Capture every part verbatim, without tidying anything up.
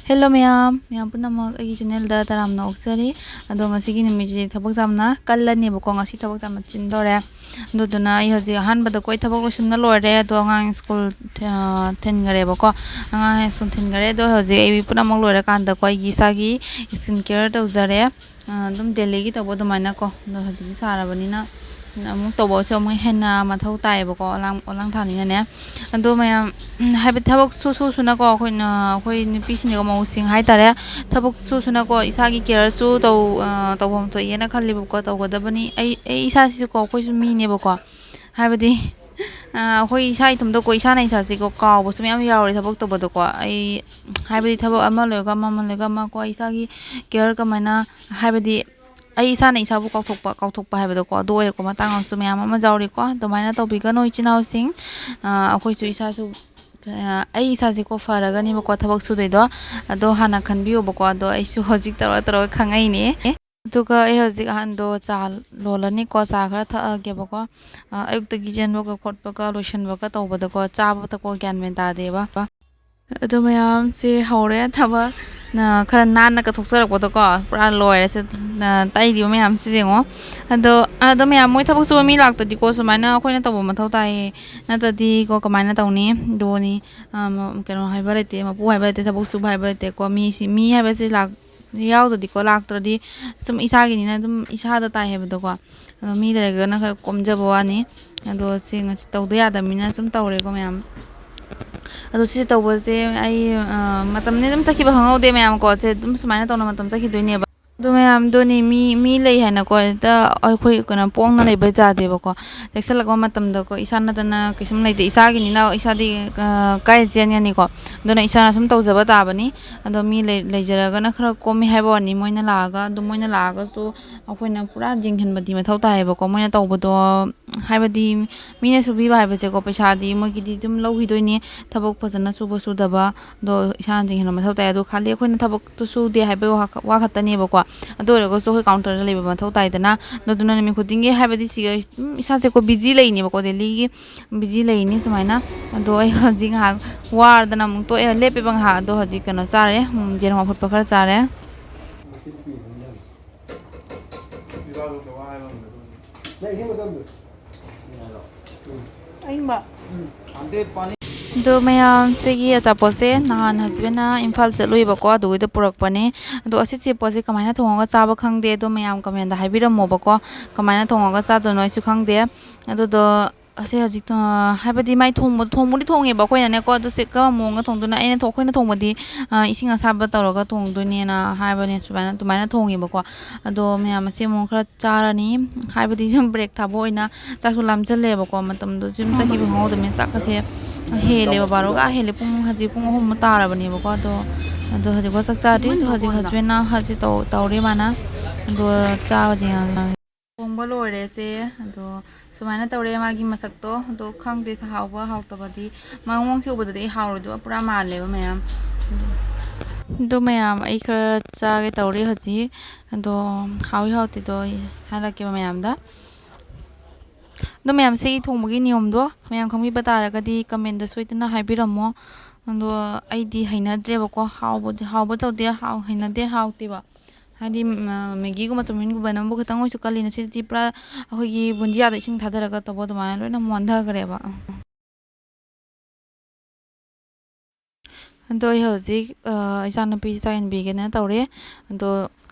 Hello ꯃꯌꯥꯝ, ꯃꯌꯥꯝ ꯄꯨꯝꯅꯃꯛ ꯑꯩꯒꯤ ꯆꯦꯅꯦꯜꯗ ꯇꯔꯥꯝꯅ ꯑꯣꯛꯆꯔꯤ꯫ ꯑꯗꯣ ꯉꯁꯤꯒꯤ ꯅꯨꯃꯤꯠꯁꯤ ꯊꯕꯛ ꯌꯥꯝꯅ ꯀꯜꯂꯅꯦꯕꯀꯣ, ꯉꯁꯤ ꯊꯕꯛ ꯌꯥꯝꯅ ꯆꯤꯟꯗꯧꯔꯦ꯫ ꯑꯗꯨꯗꯨꯅ ꯑꯩ ꯍꯧꯖꯤꯛ ꯑꯍꯥꯟꯕꯗꯀꯣ ꯑꯩ ꯊꯕꯛ ꯂꯣꯏꯁꯤꯟꯕ ꯂꯣꯏꯔꯦ, ꯑꯗꯣ ꯑꯉꯥꯡ ꯁ꯭ꯀꯨꯜ, ꯑ, ꯊꯤꯟꯈꯔꯦꯕꯀꯣ꯫ ꯑꯉꯥꯡ ꯁ꯭ꯀꯨꯜ ꯊꯤꯟꯈꯔꯦ꯫ ꯑꯗꯣ ꯍꯧꯖꯤꯛ ꯑꯩ ꯄꯨꯝꯅꯃꯛ ꯂꯣꯏꯔꯀꯥꯟꯗꯀꯣ ꯑꯩꯒꯤ ꯏꯁꯥꯒꯤ ꯁ꯭ꯀꯤꯟ ꯀꯤꯌꯔ ꯇꯧꯖꯔꯦ꯫ ꯑ, ꯑꯗꯨꯝ ꯗꯦꯂꯤꯒꯤ ꯇꯧꯕ ꯑꯗꯨꯃꯥꯏꯅꯀꯣ꯫ ꯑꯗꯣ ꯍꯧꯖꯤꯛꯇꯤ ꯁꯥꯔꯕꯅꯤꯅ ꯑꯃꯨꯛ ꯇꯧꯕꯁꯦ ꯑꯃꯨꯛ ꯍꯦꯟꯅ ꯃꯊꯧ ꯇꯥꯏꯌꯦꯕꯀꯣ, ꯑꯣꯂꯥꯡ, ꯑꯣꯂꯥꯡ ꯊꯥꯅꯤꯅꯅꯦ꯫ ꯑꯗꯣ ꯃꯌꯥꯝ, ꯎꯝ, ꯍꯥꯏꯕꯗꯤ ꯊꯕꯛ ꯁꯨ ꯁꯨ ꯁꯨꯅꯀꯣ ꯑꯩꯈꯣꯏꯅ, ꯑꯩꯈꯣꯏ ꯅꯨꯄꯤꯁꯤꯡꯅꯦꯀꯣ, ꯃꯧꯁꯤꯡ ꯍꯥꯏꯇꯥꯔꯦ, ꯊꯕꯛ ꯁꯨ ꯁꯨꯅꯀꯣ ꯏꯁꯥꯒꯤ ꯀꯤꯌꯔꯁꯨ ꯇꯧ-, ꯑ, ꯇꯧꯐꯝ ꯊꯣꯛꯑꯦꯅ ꯈꯜꯂꯦꯕꯀꯣ, ꯇꯧꯒꯗꯕꯅꯤ꯫ ꯑꯩ, ꯑꯩ ꯏꯁꯥꯁꯤꯁꯨꯀꯣ ꯑꯩꯈꯣꯏꯁꯨ ꯃꯤꯅꯦꯕꯀꯣ, ꯍꯥꯏꯕꯗꯤ, ꯑ, ꯑꯩꯈꯣꯏ ꯏꯁꯥ ꯏꯊꯟꯇꯀꯣ ꯏꯁꯥꯅ ꯏꯁꯥꯁꯤꯀꯣ ꯀꯥꯎꯕꯁꯨ ꯃꯌꯥꯝ ꯌꯥꯎꯔꯦ ꯊꯕꯛ ꯇꯧꯕꯗꯀꯣ꯫ ꯑꯩ, ꯍꯥꯏꯕꯗꯤ ꯊꯕꯛ ꯑꯃ ꯂꯣꯏꯔꯒ ꯑꯃ, ꯑꯃ ꯂꯣꯏꯔꯒ ꯑꯃ ꯀꯣ ꯏꯁꯥꯒꯤ ꯀꯤꯌꯔ ꯀꯃꯥꯏꯅ, ꯍꯥꯏꯕꯗꯤ ꯑꯩ ꯏꯁꯥꯅ ꯏꯁꯥꯕꯨ ꯀꯥꯎꯊꯣꯛꯄ, ꯀꯥꯎꯊꯣꯛꯄ ꯍꯥꯏꯕꯗꯣꯀꯣ, ꯑꯗꯨ ꯑꯣꯏꯔꯛꯄ ꯃꯇꯥꯡ ꯑꯃꯁꯨ ꯃꯌꯥꯝ ꯑꯃ ꯌꯥꯎꯔꯤꯀꯣ꯫ ꯑꯗꯨꯃꯥꯏꯅ ꯇꯧꯕꯤꯒꯅꯨ ꯏꯆꯤꯟ ꯏꯅꯥꯎꯁꯤꯡ꯫ ꯑ, ꯑꯩꯈꯣꯏꯁꯨ ꯏꯁꯥꯁꯨ, ꯑ, ꯑꯩ ꯏꯁꯥꯁꯦꯀꯣ ꯐꯔꯒꯅꯦꯕꯀꯣ ꯊꯕꯛ ꯁꯨꯗꯣꯏꯗꯣ꯫ ꯑꯗꯣ ꯍꯥꯟꯅ ꯈꯟꯕꯤꯌꯣꯕꯀꯣ꯫ ꯑꯗꯣ ꯑꯩꯁꯨ ꯍꯧꯖꯤꯛ ꯇꯧꯔ ꯇꯧꯔꯒ ꯈꯪꯉꯛꯏꯅꯦ꯫ ꯑꯗꯨꯒ ꯑꯩ ꯍꯧꯖꯤꯛ ꯑꯍꯥꯟꯗꯣ ꯆꯥ ꯂꯣꯜꯂꯅꯤꯀꯣ꯫ ꯆꯥ ꯈꯔ ꯊꯛꯑꯒꯦꯕꯀꯣ꯫ ꯑ, ꯑꯌꯨꯛꯇꯒꯤ ꯆꯦꯟꯕꯒ ꯈꯣꯠꯄꯒ ꯂꯣꯏꯁꯤꯟꯕꯒ ꯇꯧꯕꯗꯀꯣ, ꯆꯥꯕ ꯊꯛꯄ ꯒ꯭ꯌꯥꯟ ꯃꯦꯟ ꯇꯥꯗꯦꯕ꯫ ꯑꯗꯣ ꯃꯌꯥꯝꯁꯦ ꯍꯧꯔꯦ ꯊꯕꯛ꯫ ꯅ-, ꯈꯔ ꯅꯥꯟꯅ ꯀꯠꯊꯣꯛꯆꯔꯛꯄꯗꯣꯀꯣ꯫ ꯄꯨꯔꯥ ꯂꯣꯏꯔꯦ ꯁꯦ꯫ ꯅ-, ꯇꯩꯔꯤꯕ ꯃꯌꯥꯝꯁꯦ ꯌꯦꯡꯉꯣ꯫ ꯑꯗꯣ, ꯑꯗꯣ ꯃꯌꯥꯝ ꯃꯣꯏ ꯊꯕꯛ ꯁꯨꯕ ꯃꯤ ꯂꯥꯛꯇꯗꯤꯀꯣ ꯁꯨꯃꯥꯏꯅ ꯑꯩꯈꯣꯏꯅ ꯇꯧꯕ ꯃꯊꯧ ꯇꯥꯏꯌꯦ꯫ ꯅꯠꯇ꯭ꯔꯗꯤꯀꯣ ꯀꯃꯥꯏꯅ ꯇꯧꯅꯤ? ꯑꯗꯨꯅꯤ, ꯑ, ꯃ-, ꯀꯩꯅꯣ ꯍꯥꯏꯕ ꯂꯩꯇꯦ, ꯃꯄꯨ ꯍꯥꯏꯕ ꯂꯩꯇꯦ, ꯊꯕꯛ ꯁꯨꯕ ꯍꯥꯏꯕ ꯂꯩꯇꯦꯀꯣ꯫ ꯃꯤꯁꯤ, ꯃꯤ ꯍꯥꯏꯕꯁꯤ ꯂꯥꯛ-, ꯌꯥꯎꯗ꯭ꯔꯗꯤꯀꯣ, ꯂꯥꯛꯇ꯭ꯔꯗꯤ ꯁꯨꯝ ꯏꯁꯥꯒꯤꯅꯤꯅ ꯑꯗꯨꯝ ꯏꯁꯥꯗ ꯇꯥꯏ ꯍꯥꯏꯕꯗꯣꯀꯣ꯫ ꯑꯗꯣ ꯃꯤ ꯂꯩꯔꯒꯅ ꯈꯔ ꯀꯣꯝꯖꯕ ꯋꯥꯅꯤ꯫ ꯑꯗꯣ ꯁꯤ ꯉꯁꯤ ꯇꯧꯗ ꯌꯥꯗꯕꯅꯤꯅ ꯁꯨꯝ ꯇꯧꯔꯦꯀꯣ ꯃꯌꯥꯝ꯫ ꯑꯗꯣ ꯁꯤꯁꯦ ꯇꯧꯕꯁꯦ ꯑꯩ, ꯑ, ꯃꯇꯝꯗꯤ ꯑꯗꯨꯝ ꯆꯠꯈꯤꯕ ꯈꯪꯍꯧꯗꯦ ꯃꯌꯥꯝ ꯀꯣ꯫ ꯁꯦ ꯑꯗꯨꯝ ꯁꯨꯃꯥꯏꯅ ꯇꯧꯅ ꯃꯇꯝ ꯆꯠꯈꯤꯗꯣꯏꯅꯦꯕ꯫ ꯑꯗꯣ ꯃꯌꯥꯝꯗꯨꯅꯤ ꯃꯤ, ꯃꯤ ꯂꯩ ꯍꯥꯏꯅꯀꯣ ꯍꯦꯛꯇ ꯑꯩꯈꯣꯏ ꯀꯩꯅꯣ ꯄꯣꯡꯅ ꯂꯩꯕ ꯌꯥꯗꯦꯕꯀꯣ꯫ ꯆꯦꯛꯁꯤꯜꯂꯛꯄ ꯃꯇꯝꯗꯀꯣ ꯏꯁꯥ ꯅꯠꯇꯅ ꯀꯩꯁꯨꯝ ꯂꯩꯇꯦ꯫ ꯏꯁꯥꯒꯤꯅꯤꯅ ꯏꯁꯥꯗꯤ, ꯑ, ꯀꯥꯏ ꯆꯦꯟꯒꯅꯤꯀꯣ꯫ ꯑꯗꯨꯅ ꯏꯁꯥꯅ ꯁꯨꯝ ꯇꯧꯖꯕ ꯇꯥꯕꯅꯤ꯫ ꯑꯗꯣ ꯃꯤ ꯂꯩ-, ꯂꯩꯖꯔꯒꯅ ꯈꯔ ꯀꯣꯝꯃꯤ ꯍꯥꯏꯕ ꯋꯥꯅꯤ꯫ ꯃꯣꯏꯅ ꯂꯥꯛꯑꯒ, ꯑꯗꯨꯝ ꯃꯣꯏꯅ ꯂꯥꯛꯑꯒꯁꯨ ꯑꯩꯈꯣꯏꯅ ꯄꯨꯔꯥ ꯌꯦꯡꯁꯤꯟꯕꯗꯤ ꯃꯊꯧ ꯇꯥꯏꯌꯦꯕꯀꯣ꯫ ꯃꯣꯏꯅ ꯇꯧꯕꯗꯣ, ꯍꯥꯏꯕꯗꯤ ꯃꯤꯅ ꯁꯨꯕꯤꯕ ꯍꯥꯏꯕꯁꯦꯀꯣ ꯄꯩꯁꯥꯗꯤ ꯃꯣꯏꯒꯤꯗꯤ ꯑꯗꯨꯝ ꯂꯧꯈꯤꯗꯣꯏꯅꯤ꯫ ꯊꯕꯛ ꯐꯖꯅ ꯁꯨꯕ ꯁꯨꯗꯕ ꯑꯗꯣ ꯏꯁꯥꯅ ꯌꯦꯡꯁꯤꯟꯕ ꯃꯊꯧ ꯇꯥꯏ꯫ ꯑꯗꯣ ꯈꯥꯂꯤ ꯑꯩꯈꯣꯏꯅ ꯊꯕꯛꯇꯣ ꯁꯨꯗꯦ ꯍꯥꯏꯕꯒꯤ ꯋꯥ ꯈꯛ-, ꯋꯥ ꯈꯛꯇꯅꯦꯕꯀꯣ꯫ ꯑꯗꯨ ꯑꯣꯏꯔꯒꯁꯨ ꯑꯩꯈꯣꯏ ꯀꯥꯎꯟꯇꯔꯗ ꯂꯩꯕ ꯃꯊꯧ ꯇꯥꯏꯗꯅ꯫ ꯑꯗꯨꯗꯨꯅ ꯅꯨꯃꯤꯠ ꯈꯨꯗꯤꯡꯒꯤ, ꯍꯥꯏꯕꯗꯤ ꯁꯤꯒ ꯑꯗꯨꯝ ꯏꯁꯥꯁꯦꯀꯣ ꯕꯤꯖꯤ ꯂꯩꯅꯦꯕꯀꯣ, ꯗꯦꯂꯤꯒꯤ ꯕꯤꯖꯤ ꯂꯩꯅꯤ ꯁꯨꯃꯥꯏꯅ꯫ ꯑꯗꯣ ꯑꯩ ꯍꯧꯖꯤꯛ ꯉꯥꯏꯍꯥꯛ ꯋꯥꯔꯗꯅ ꯑꯃꯨꯛ ꯇꯣꯛꯑꯦ, ꯂꯦꯞꯄꯦꯕ ꯉꯥꯏꯍꯥꯛ꯫ ꯑꯗꯣ ꯍꯧꯖꯤꯛ ꯀꯩꯅꯣ ꯆꯥꯔꯦ, ꯎꯝ, ꯌꯦꯔꯨꯝ ꯑꯐꯨꯠꯄ ꯈꯔ ꯆꯥꯔꯦ꯫ ꯑꯗꯣ ꯃꯌꯥꯝ, ꯁꯤꯒꯤ ꯑꯆꯥꯄꯣꯠꯁꯦ ꯅꯍꯥꯟ ꯍꯁꯕꯦꯟꯅ ꯏꯝꯐꯥꯜ ꯆꯠꯂꯨꯏꯕꯀꯣ, ꯑꯗꯨꯒꯤꯗ ꯄꯨꯔꯛꯄꯅꯦ꯫ ꯑꯗꯣ ꯑꯁꯤꯁꯦ ꯄꯣꯠꯁꯦ ꯀꯃꯥꯏꯅ ꯊꯣꯡꯉꯒ ꯆꯥꯕ ꯈꯪꯗꯦ꯫ ꯑꯗꯣ ꯃꯌꯥꯝ ꯀꯃꯦꯟꯗ ꯍꯥꯏꯕꯤꯔꯝꯃꯣꯕꯀꯣ, ꯀꯃꯥꯏꯅ ꯊꯣꯡꯉꯒ ꯆꯥꯗꯣꯏꯅꯣ ꯑꯩꯁꯨ ꯈꯪꯗꯦ꯫ ꯑꯗꯨꯗꯣ ꯑꯁꯤ ꯍꯧꯖꯤꯛ, ꯑ, ꯍꯥꯏꯕꯗꯤ ꯃꯥꯏ ꯊꯣꯡꯕ-, ꯊꯣꯡꯕꯨꯗꯤ ꯊꯣꯡꯉꯦꯕ ꯑꯩꯈꯣꯏꯅꯅꯦꯀꯣ꯫ ꯑꯗꯨ ꯁꯤ ꯀꯔꯝꯕ ꯃꯑꯣꯡꯗ ꯊꯣꯡꯗꯣꯏꯅꯣ? ꯑꯩꯅ ꯊꯣ-, ꯑꯩꯈꯣꯏꯅ ꯊꯣꯡꯕꯗꯤ, ꯑ, ꯏꯁꯤꯡ ꯑꯁꯥꯕ ꯇꯧꯔꯒ ꯊꯣꯡꯗꯣꯏꯅꯦꯅ ꯍꯥꯏꯕꯅꯦ꯫ ꯁꯨꯃꯥꯏꯅ, ꯑꯗꯨꯃꯥꯏꯅ ꯊꯣꯡꯉꯦꯕꯀꯣ꯫ ꯑꯗꯣ ꯃꯌꯥꯝ ꯑꯁꯤ ꯑꯃꯨꯛ ꯈꯔ ꯆꯥꯔꯅꯤ꯫ ꯍꯥꯏꯕꯗꯤ ꯁꯨꯝ ꯕ꯭ꯔꯦꯛ ꯊꯥꯕ ꯑꯣꯏꯅ ꯆꯥꯛꯁꯨ ꯂꯥꯝꯖꯜꯂꯦꯕꯀꯣ꯫ ꯃꯇꯝꯗꯣ ꯁꯨꯝ ꯆꯠꯈꯤꯕ ꯈꯪꯍꯧꯗꯕꯅꯤꯅ ꯆꯥꯛꯀꯁꯦ ꯍꯦꯜꯂꯦꯕ, ꯕꯥꯔꯣꯒ ꯍꯦꯜꯂꯦ꯫ ꯄꯨꯡ ꯍꯧꯖꯤꯛ ꯄꯨꯡ ꯑꯍꯨꯝ ꯇꯥꯔꯕꯅꯦꯕꯀꯣ꯫ ꯑꯗꯣ, ꯑꯗꯣ ꯍꯧꯖꯤꯛꯐꯥꯎ ꯆꯥꯛ ꯆꯥꯗ꯭ꯔꯤ꯫ ꯑꯗꯣ ꯍꯧꯖꯤꯛ ꯍꯁꯕꯦꯟꯅ ꯍꯧꯖꯤꯛ ꯇꯧ-, ꯇꯧꯔꯤ ꯃꯥꯅ꯫ ꯑꯗꯣ ꯆꯥꯕꯗꯤ ꯉꯥꯡ-, ꯊꯣꯡꯕ ꯂꯣꯏꯔꯦ ꯆꯦ꯫ ꯑꯗꯣ ꯁꯨꯃꯥꯏꯅ ꯇꯧꯔꯦ ꯃꯥꯒꯤ ꯃꯁꯛꯇꯣ꯫ ꯑꯗꯣ ꯈꯪꯗꯦ ꯍꯥꯎꯕ ꯍꯥꯎꯇꯕꯗꯤ꯫ ꯃꯑꯣꯡꯁꯦ ꯎꯕꯗꯗꯤ ꯑꯩ ꯍꯥꯎꯔꯣꯏꯗꯕ ꯄꯨꯔꯥ ꯃꯥꯜꯂꯦꯕ ꯃꯌꯥꯝ꯫ ꯑꯗꯣ ꯃꯌꯥꯝ, ꯑꯩ ꯈꯔ ꯆꯥꯒꯦ ꯇꯧꯔꯤ ꯍꯧꯖꯤꯛ꯫ ꯑꯗꯣ ꯍꯥꯎꯏ ꯍꯥꯎꯇꯦꯗꯣ ꯑꯩ ꯍꯥꯏꯔꯛꯀꯦꯕ ꯃꯌꯥꯝꯗ꯫ ꯑꯗꯣ ꯃꯌꯥꯝ, ꯁꯤꯒꯤ ꯊꯣꯡꯕꯒꯤ ꯅꯤꯌꯣꯝꯗꯣ ꯃꯌꯥꯝ ꯈꯪꯕꯤꯕ ꯇꯥꯔꯒꯗꯤ ꯀꯃꯦꯟꯗ ꯁꯣꯏꯗꯅ ꯍꯥꯏꯕꯤꯔꯝꯃꯣ꯫ ꯑꯗꯣ ꯑꯩꯗꯤ ꯍꯩꯅꯗ꯭ꯔꯦꯕꯀꯣ, ꯍꯥꯎꯕꯗꯤ, ꯍꯥꯎꯕ ꯇꯧꯗꯦ, ꯍꯥꯎ-, ꯍꯩꯅꯗꯦ, ꯍꯥꯎꯇꯦꯕ꯫ ꯍꯥꯏꯗꯤ, ꯎꯝ, ꯑ, ꯃꯦꯒꯤꯒꯨꯝꯕ ꯆꯧꯃꯤꯟꯒꯨꯝꯕꯅꯕꯨ ꯈꯤꯇꯪ ꯑꯣꯏꯁꯨ ꯀꯜꯂꯤꯅ, ꯁꯤꯗꯤ ꯄꯨꯔꯥ ꯑꯩꯈꯣꯏꯒꯤ ꯕꯨꯟꯗꯤꯌꯥꯗ ꯏꯁꯤꯡ ꯊꯥꯗꯔꯒ ꯇꯧꯕ ꯑꯗꯨꯃꯥꯏꯅ ꯂꯣꯏꯅ ꯃꯣꯟꯊꯈ꯭ꯔꯦꯕ꯫ ꯑꯗꯣ ꯑꯩ ꯍꯧꯖꯤꯛ, ꯑ, ꯏꯆꯥꯅꯨꯄꯤꯁꯦ ꯆꯥꯛ ꯏꯟꯕꯤꯒꯦꯅ ꯇꯧꯔꯦ꯫ ꯑꯗꯣ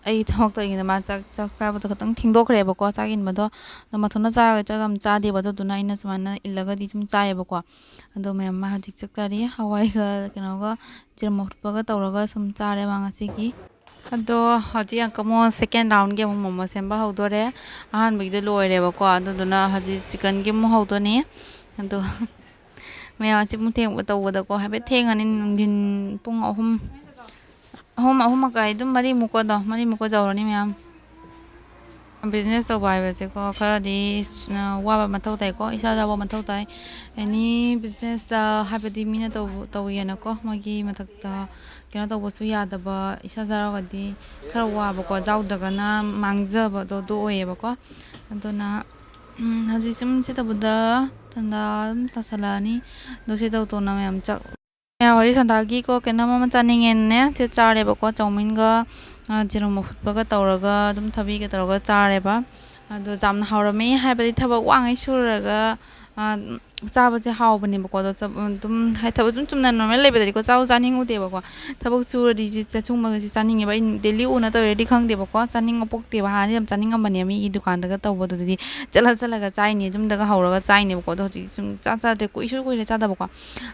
ꯑꯩ ꯊꯕꯛ ꯇꯧꯔꯤꯉꯩꯗ ꯃꯥ ꯆꯥꯛ, ꯆꯥꯛ ꯆꯥꯕꯗꯣ ꯈꯤꯇꯪ ꯊꯦꯡꯗꯣꯛꯈ꯭ꯔꯦꯕꯀꯣ, ꯆꯥꯛ ꯏꯟꯕꯗꯣ꯫ ꯑꯗꯣ ꯃꯊꯟꯇ ꯆꯥꯔꯒ ꯆꯥꯛ ꯌꯥꯝ ꯆꯥꯗꯦꯕ, ꯑꯗꯨꯗꯨꯅ ꯑꯩꯅ ꯁꯨꯃꯥꯏꯅ ꯏꯜꯂꯒꯗꯤ ꯁꯨꯝ ꯆꯥꯏꯌꯦꯕꯀꯣ꯫ ꯑꯗꯣ ꯃꯌꯥꯝ, ꯃꯥ ꯍꯧꯖꯤꯛ ꯆꯥꯛ ꯆꯥꯔꯤ, ꯍꯋꯥꯏꯒ ꯀꯩꯅꯣꯒ ꯖꯤꯔꯥ ꯃꯣꯔꯣꯛ ꯑꯐꯨꯠꯄꯒ ꯇꯧꯔꯒ ꯁꯨꯝ ꯆꯥꯔꯦ ꯃꯥ ꯉꯁꯤꯒꯤ꯫ ꯑꯗꯣ ꯍꯧꯖꯤꯛ ꯑꯃꯨꯛ ꯁꯦꯀꯦꯟ ꯔꯥꯎꯟꯒꯤ ꯑꯃꯨꯛ ꯃꯣꯃꯣ ꯁꯦꯝꯕ ꯍꯧꯗꯣꯔꯦ꯫ ꯑꯍꯥꯟꯕꯒꯤꯗꯣ ꯂꯣꯏꯔꯦꯕꯀꯣ, ꯑꯗꯨꯗꯨꯅ ꯍꯧꯖꯤꯛ ꯆꯤꯛꯀꯟꯒꯤ ꯑꯃꯨꯛ ꯍꯧꯗꯣꯏꯅꯤ꯫ ꯑꯗꯣ ꯃꯌꯥꯝ ꯑꯁꯤ ꯑꯃꯨꯛ ꯊꯦꯡꯕ ꯇꯧꯕꯗꯀꯣ ꯍꯥꯏꯐꯦꯠ ꯊꯦꯡꯉꯅꯤ, ꯅꯨꯡꯊꯤꯟ ꯄꯨꯡ ꯑꯍꯨꯝ, ꯑꯍꯨꯝ, ꯑꯍꯨꯝ ꯃꯈꯥꯏ, ꯑꯗꯨꯝ ꯃꯔꯤꯃꯨꯛꯀꯣ, ꯑꯗꯣ ꯃꯔꯤꯃꯨꯛꯀꯣ ꯌꯧꯔꯅꯤ ꯃꯌꯥꯝ꯫ ꯕꯤꯖꯤꯅꯦꯁ ꯇꯧꯕ ꯍꯥꯏꯕꯁꯦꯀꯣ ꯈꯔꯗꯤ, ꯑ, ꯋꯥꯕ ꯃꯊꯧ ꯇꯥꯏꯀꯣ, ꯏꯁꯥ ꯌꯥꯎꯕ ꯃꯊꯧ ꯇꯥꯏ꯫ ꯑꯦꯅꯤ ꯕꯤꯖꯤꯅꯦꯁꯇ ꯍꯥꯏꯕꯗꯤ ꯃꯤꯅ ꯇꯧ-, ꯇꯧꯋꯦꯅꯀꯣ ꯃꯣꯏꯒꯤ ꯃꯊꯛꯇ ꯀꯩꯅꯣ ꯇꯧꯕꯁꯨ ꯌꯥꯗꯕ, ꯏꯁꯥ ꯌꯥꯎꯔꯒꯗꯤ ꯈꯔ ꯋꯥꯕꯀꯣ, ꯌꯥꯎꯗ꯭ꯔꯒꯅ ꯃꯥꯡꯖꯕꯗꯣ ꯑꯗꯨ ꯑꯣꯏꯌꯦꯕꯀꯣ꯫ ꯑꯗꯨꯅ ꯎꯝ, ꯍꯧꯖꯤꯛ ꯁꯨꯝ ꯁꯤ ꯇꯧꯕꯗ ꯇꯟꯗꯥ ꯑꯗꯨꯝ ꯇꯥꯁꯜꯂꯛꯑꯅꯤ꯫ ꯑꯗꯣ ꯁꯤ ꯇꯧ ꯇꯧꯅ ꯃꯌꯥꯝ ꯆꯥꯛ ꯃꯌꯥꯝ ꯍꯧꯖꯤꯛ ꯁꯟꯗꯥꯒꯤꯀꯣ ꯀꯩꯅꯣꯝ ꯑꯃ ꯆꯥꯅꯤꯡꯉꯦꯅꯅꯦ, ꯁꯤ ꯆꯥꯔꯦꯕꯀꯣ꯫ ꯆꯧꯃꯤꯟꯒ, ꯑ, ꯌꯦꯔꯨꯝ ꯑꯐꯨꯠꯄꯒ ꯇꯧꯔꯒ ꯑꯗꯨꯝ ꯊꯕꯤꯒ ꯇꯧꯔꯒ ꯆꯥꯔꯦꯕ꯫ ꯑꯗꯣ ꯌꯥꯝꯅ ꯍꯥꯎꯔꯝꯃꯦ꯫ ꯍꯥꯏꯕꯗꯤ ꯊꯕꯛ ꯋꯥꯉꯩ ꯁꯨꯔꯒ, ꯑ, ꯆꯥꯕꯁꯦ ꯍꯥꯎꯕꯅꯦꯕꯀꯣ꯫ ꯑꯗꯣ ꯆ-, ꯑꯗꯨꯝ ꯍꯥꯏ-, ꯊꯕꯛ ꯑꯗꯨꯝ ꯆꯨꯝꯅ ꯅꯣꯔꯃꯦꯜ ꯂꯩꯕꯗꯗꯤꯀꯣ ꯆꯥꯕ ꯆꯥꯅꯤꯡꯉꯨꯗꯦꯕꯀꯣ꯫ ꯊꯕꯛ ꯁꯨꯔꯗꯤ ꯁꯤ ꯆ-, ꯁꯨꯝꯕꯒꯁꯦ ꯆꯥꯅꯤꯡꯉꯦꯕ꯫ ꯑꯩ ꯗꯦꯂꯤ ꯎꯅ ꯇꯧꯔꯗꯤ ꯈꯪꯗꯦꯕꯀꯣ꯫ ꯆꯥꯅꯤꯡꯕ ꯄꯣꯛꯇꯦꯕ꯫ ꯍꯥꯟꯅꯗꯤ ꯌꯥꯝ ꯆꯥꯅꯤꯡꯉꯝꯕꯅꯦ ꯃꯤꯒꯤ ꯗꯨꯀꯥꯟꯗꯒ ꯇꯧꯕꯗꯨꯗꯤ꯫ ꯆꯠꯂ ꯆꯠꯂꯒ ꯆꯥꯏꯅꯦ, ꯌꯨꯝꯗꯒ ꯍꯧꯔꯒ ꯆꯥꯏꯅꯦꯕꯀꯣ꯫ ꯑꯗꯣ ꯍꯧꯖꯤꯛꯇꯤ ꯁꯨꯝ ꯆꯥ ꯆꯥꯗ꯭ꯔꯦ꯫ ꯀꯨꯏꯁꯨ ꯀꯨꯏꯔꯦ ꯆꯥꯗꯕꯀꯣ꯫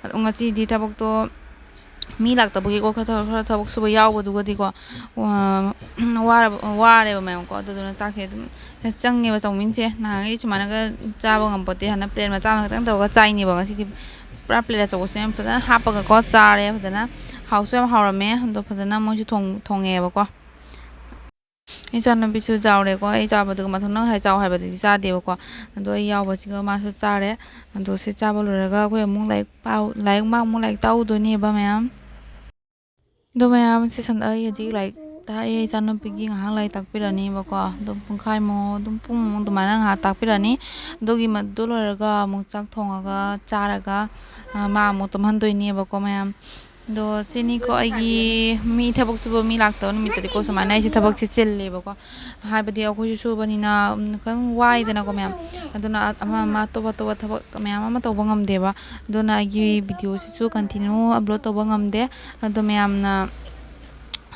ꯑꯗꯣ ꯉꯁꯤꯗꯤ ꯊꯕꯛꯇꯣ ꯃꯤ ꯂꯥꯛꯇꯕꯒꯤꯀꯣ, ꯈꯔ ꯊ-, ꯈꯔ ꯊꯕꯛ ꯁꯨꯕ ꯌꯥꯎꯕꯗꯨꯒꯗꯤꯀꯣ, ꯋꯥ-, ꯋꯥꯔꯕ, ꯋꯥꯔꯦꯕ ꯃꯌꯥꯝꯀꯣ꯫ ꯑꯗꯨꯗꯨꯅ ꯆꯥꯛꯁꯦ ꯑꯗꯨꯝ ꯆꯪꯉꯦꯕ ꯆꯧꯃꯤꯟꯁꯦ꯫ ꯅꯍꯥꯟꯈꯩ ꯁꯨꯃꯥꯏꯅꯒ ꯆꯥꯕ ꯉꯝꯄꯣꯠꯇꯦ꯫ ꯍꯥꯟꯅ ꯄ꯭ꯂꯦꯠ ꯃꯆꯥ ꯑꯃ ꯈꯛꯇꯪ ꯇꯧꯔꯒ ꯆꯥꯏꯅꯦꯕ꯫ ꯉꯁꯤꯗꯤ ꯄꯨꯔꯥ ꯄ꯭ꯂꯦꯠ ꯑꯆꯧꯕꯁꯦ ꯌꯥꯝ ꯐꯖꯅ ꯍꯥꯞꯄꯒꯀꯣ ꯆꯥꯔꯦ ꯐꯖꯅ꯫ ꯍꯥꯎꯁꯨ ꯌꯥꯝ ꯍꯥꯎꯔꯝꯃꯦ꯫ ꯑꯗꯣ ꯐꯖꯅ ꯃꯣꯏꯁꯨ ꯊꯣꯡ-, ꯊꯣꯡꯉꯛꯑꯦꯕꯀꯣ꯫ ꯏꯆꯥꯅꯨꯄꯤꯁꯨ ꯆꯥꯎꯔꯦꯀꯣ꯫ ꯑꯩ ꯆꯥꯕꯗꯨꯒ ꯃꯊꯟ ꯅꯪ ꯉꯁꯥꯏ ꯆꯥꯎ ꯍꯥꯏꯕꯗꯨꯗꯤ ꯆꯥꯗꯦꯕꯀꯣ꯫ ꯑꯗꯣ ꯑꯩ ꯌꯥꯎꯕꯁꯤꯒ ꯃꯥꯁꯨ ꯆꯥꯔꯦ꯫ ꯑꯗꯣ ꯁꯤ ꯆꯥꯕ ꯂꯣꯏꯔꯒ ꯑꯩꯈꯣꯏ ꯑꯃꯨꯛ ꯂꯥꯏꯔꯤꯛ ꯄꯥꯎ-, ꯂꯥꯏꯔꯤꯛ ꯃꯥ ꯑꯃꯨꯛ ꯂꯥꯏꯔꯤꯛ ꯇꯥꯛꯎꯗꯣꯏꯅꯦꯕ ꯃꯌꯥꯝ꯫ ꯑꯗꯣ ꯃꯌꯥꯝ, ꯁꯤ ꯁꯟ-, ꯑꯩ ꯍꯧꯖꯤꯛ ꯂꯥꯏꯔꯤꯛ ꯇꯥꯛꯑꯦ꯫ ꯏꯆꯥꯅꯨꯄꯤꯒꯤ ꯉꯥꯏꯍꯥꯛ ꯂꯥꯏꯔꯤꯛ ꯇꯥꯛꯄꯤꯔꯅꯤꯕꯀꯣ꯫ ꯑꯗꯨꯝ ꯄꯨꯡꯈꯥꯏꯃꯨꯛ, ꯑꯗꯨꯝ ꯄꯨꯡꯃꯨꯛ ꯑꯗꯨꯃꯥꯏꯅ ꯉꯥꯏꯍꯥꯛ ꯇꯥꯛꯄꯤꯔꯅꯤ꯫ ꯑꯗꯨꯒꯤ ꯃꯗꯨ ꯂꯣꯏꯔꯒ ꯑꯃꯨꯛ ꯆꯥꯛ ꯊꯣꯡꯉꯒ ꯆꯥꯔꯒ, ꯑ, ꯃꯥ ꯑꯃꯨꯛ ꯇꯨꯝꯍꯟꯗꯣꯏꯅꯦꯕꯀꯣ ꯃꯌꯥꯝ꯫ ꯑꯗꯣ ꯁꯤꯅꯤꯀꯣ ꯑꯩꯒꯤ ꯃꯤ, ꯊꯕꯛ ꯁꯨꯕ ꯃꯤ ꯂꯥꯛꯇꯕ ꯅꯨꯃꯤꯠꯇꯗꯤꯀꯣ ꯁꯨꯃꯥꯏꯅ ꯑꯩꯁꯦ ꯊꯕꯛꯁꯦ ꯆꯤꯜꯂꯦꯕꯀꯣ꯫ ꯍꯥꯏꯕꯗꯤ ꯑꯩꯈꯣꯏꯁꯨ ꯁꯨꯕꯅꯤꯅ, ꯎꯝ, ꯈꯤꯇꯪ ꯋꯥꯏꯗꯅꯀꯣ ꯃꯌꯥꯝ꯫ ꯑꯗꯨꯅ ꯑ-, ꯑꯃ ꯑꯃ ꯑꯇꯣꯞ ꯑꯇꯣꯞꯄ ꯊꯕꯛ ꯃꯌꯥꯝ ꯑꯃ ꯇꯧꯕ ꯉꯝꯗꯦꯕ꯫ ꯑꯗꯨꯅ ꯑꯩꯒꯤ ꯚꯤꯗꯤꯑꯣꯁꯤꯁꯨ ꯀꯟꯇꯤꯅ꯭ꯌꯨ ꯑꯞꯂꯣꯗ ꯇꯧꯕ ꯉꯝꯗꯦ꯫ ꯑꯗꯣ ꯃꯌꯥꯝꯅ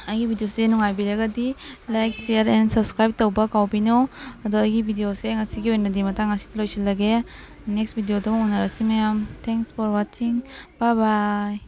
ꯑꯩꯒꯤ ꯚꯤꯗꯤꯑꯣꯁꯦ ꯅꯨꯡꯉꯥꯏꯕꯤꯔꯒꯗꯤ like, share and subscribe ꯇꯧꯕ ꯀꯥꯎꯕꯤꯅꯣ꯫ ꯑꯗꯣ ꯑꯩꯒꯤ ꯚꯤꯗꯤꯑꯣꯁꯦ ꯉꯁꯤꯒꯤ ꯑꯣꯏꯅꯗꯤ ꯃꯇꯥꯡ ꯑꯁꯤꯗ ꯂꯣꯏꯁꯤꯜꯂꯒꯦ꯫ Next ꯚꯤꯗꯤꯑꯣꯗ ꯑꯃꯨꯛ ꯎꯅꯔꯁꯤ ꯃꯌꯥꯝ꯫ Thanks for watching. Bye bye.